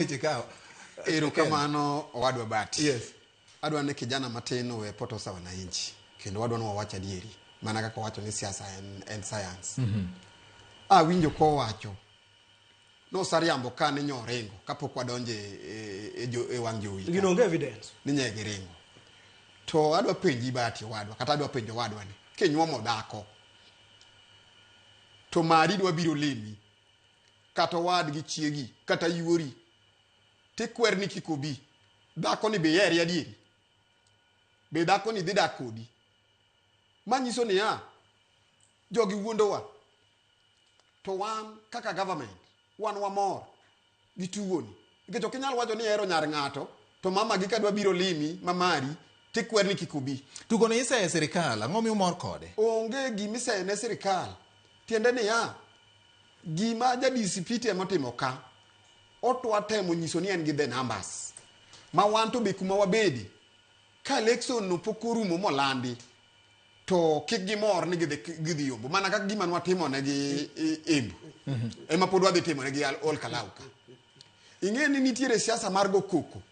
Weche ka. Erokamano owadwa Bati. Yes. Adwa ni kijana matin owe potosa wananchi kendo wadwa ni wawach adieri mana kaka owacho ni siasa en science. Awinjo kowacho nosariambo ka ni nyoringo kapok wadonjo e wang' jowi ka. Gino onge evidence. Ni nye giringo. To adwa penji Bati owadwa kata adwa penjo owadwa ni kinyuomo dhako to mari dwa biro limi kata owadgi chiegi kata yuori tikwer ni kik obi, dhako ni be iheri adieri? Be dhako ni dhi dak kodi? Manyiso niya, jogi wuondowa. To wan kaka government, wan wamor gi tugoni. Nikech ok inyal wacho ni ihero nyar ng'ato, to mama gi kadwa biro limi ma mari, tikwer ni kik obi. Tugono iseyo e sirikal, ang'o miyo umor kode? Onge gima iseyo ne sirikal. Tiende niya, gima ja DCP temo timo ka, otwa temo nyiso ni en gi the numbers. Ma wan to be kuma wabede, ka election no pok orumo molandi, to kik gimor ni gidhi yombo. Mana kaka gima nwatimo ne gi Embu. Ema pod wadhi timo ne gi Ol Kalou ka. Ing'e ni nitiere siasa mar go koko,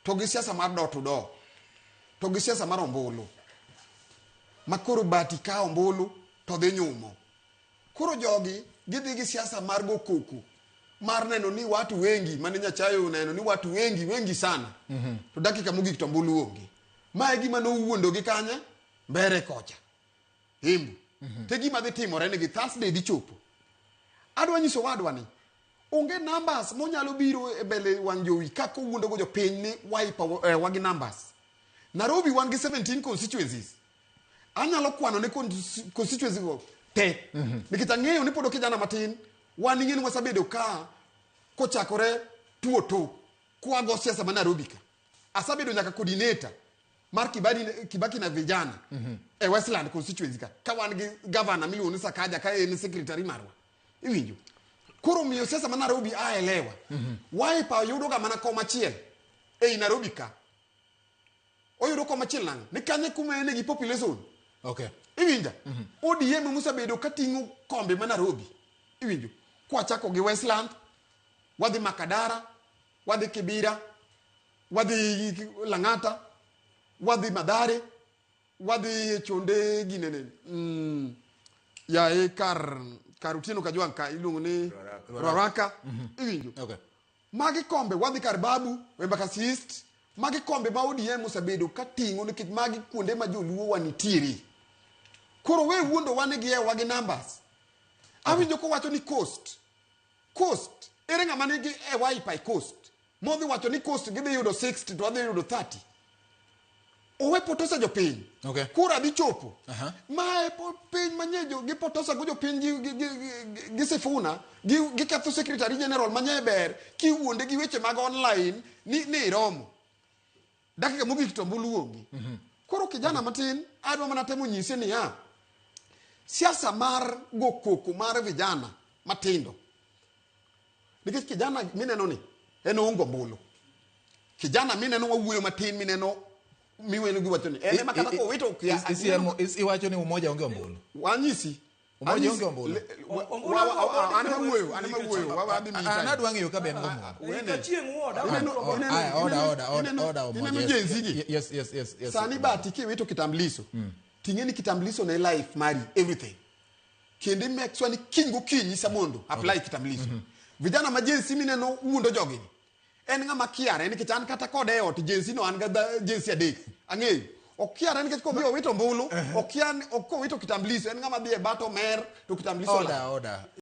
to gi siasa mar door to door, to gi siasa mar ombulu. Ma koro Bati ka ombulu to dhi nyumo. Koro jogi gidhi gi siasa mar go koko, mar neno ni watu wengi, mane Nyachae oneno ni watu wengi, wengi sana. To dakika mogik to ombulu onge. Ma e gima nowuondo gi kanye? Mbere kocha. Embu. Te gima dhi timore nigi Thursday dhi chopo. Adwa nyiso wadwa ni onge numbers monyalo biro e mbele wang' jowi kaka owuondo go jopiny ni Wiper wagi numbers. Nairobi wan gi 17 constituencies. Anyalo kwano ne constituency go te. Nikech ang'eyo ni pod kijana matin, wan ing'e ni wasebedo ka kochakore 2002 kwago siasa ma Nairobi ka. Asebedo nyaka coordinator mar Kibaki na vijana e Westland constituency ka. Ka wan gi governor miluongo ni Sakaja ka en secretary marwa. Iwinjo? Koro miyo siasa ma Nairobi aelewa. Wiper yudo ga mana kom achiel ei Nairobi ka. Oyudo kom achiel nang'o? Ni kanye kuma en gi population. Iwinja? ODM mosebedo kating'o kombe ma Nairobi. Iwinjo? Kwachako gi Westland, wadhi Makadara, wadhi Kibera, wadhi Lang'ata, wadhi Mathare, wadhi chonde ginene. Yae kar Otieno Kajwang' ka iluongo ni Ruaraka. Iwinjo? Magi kombe wadhi kar Babu, Embakasi East. Magi kombe ma ODM osebedo kating'o nikech magi kuonde ma joluo wa nitiere. Koro we wuondo wa ni gihewa gi numbers. Awinjo kowacho ni coast. Coast. Ere ng'ama nigi e Wiper e coast? Modhi wacho ni coast gidhi yudo 60 to wadhi yudo 30. Owe potosa jopiny. Kura dhi chopo. Mae piny manye gipotosa go jopiny gi Sifuna, giketho secretary general manye ber kiwuonde gi weche mag online ni iromo. Dakika mogik to ombulu onge. Koro kijana matin adwa mana temo nyise niya, siasa mar go koko mar vijana matindo. Nikech kijana mineno ni en oonge ombulu. Kijana mineno wawuoyo matin mineno miweno gi wacho ni en ema kata kowito okia. Iwacho ni umoja onge ombulu. Wanyisi. Umoja onge ombulu. An ema wuoyo, an ema wuoyo, wadhi miyi time. An adwa ng'eyo ka be en go ombulu. Ka chieng' wuoda. Oda, oda, oda, umoja. Ineno Gen Z gi? Yes. Sani Bati kiwito kitambulisho, ting'e ni kitambulisho ne life mari, everything. Kendo make sure ni kiny gokinyi sa mondo apply kitambulisho. Vijana ma Gen Z mineno wuondo jogi ni, en ng'ama kiare nikech an kata kode e ot Gen Z no an ga Gen Z adek. Ang'eyo. Okiare nikech kodhi owito ombulu, okia ni kowito kitambulisho en ng'ama dhi e bat omer to kitambulisho Oda, oda.